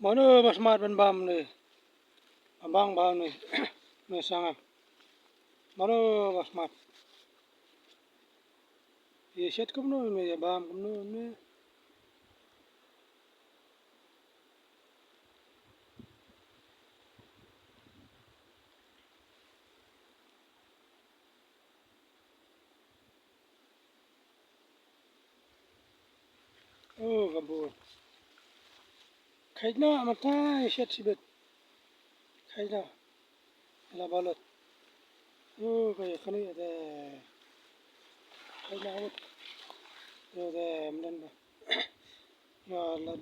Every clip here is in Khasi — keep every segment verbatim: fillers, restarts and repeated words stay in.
Mano ba smat ban bam ne? Abang bam ne? Ne sangam. Mano ba smat? Ye shet kumno ne, ye bam kumno ne? Oh, ka bun. Khaitna, mynta i shet shibit. Khaitna. La balut. Oh, ka ya khani de. Khaitna wut. Yo de, mnan ba. Ya la.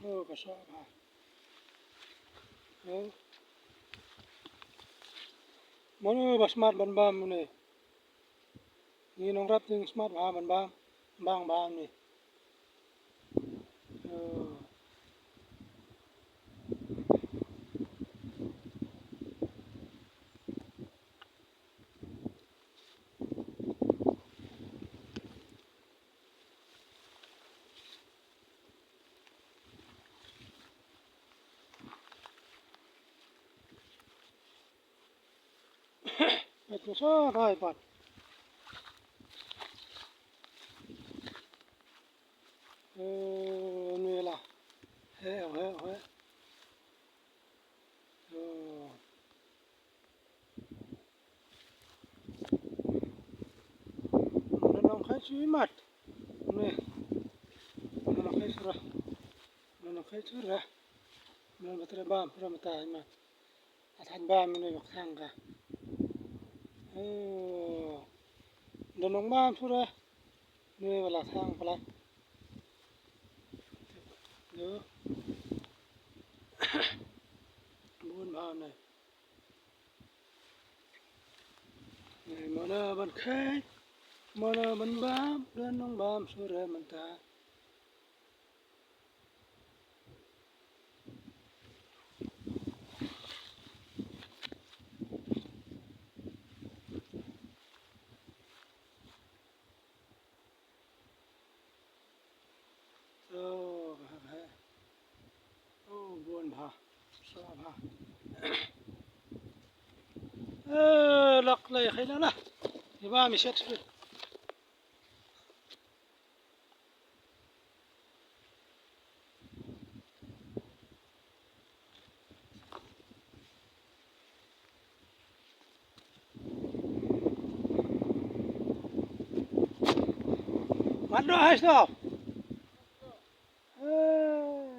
Oh, ka soh bha. Oh. Mano ba smat ban bam ne? Ngi nongrep ngi smat bha ban bam, bang bam ne. Oh. Peit ka sa rai pat. Eh, ni la. He, he, he. Oh. Nang khai sui mat. Ni. Nang khai sura. Nang khai sura. Nang batre bam, sura mata mat. Athan bam ni bak thang ka. Oh. Nang bam sura. Ni wala thang pala. Yo. Bun bam ni. Mano ban khai, mano ban bam, don nong bam sura mynta. So, bha, bha. Oh, bun bha. So, bha. Eh, lak lai khai la la. Ni ba mi set. Mat noh hai snoh. Eh,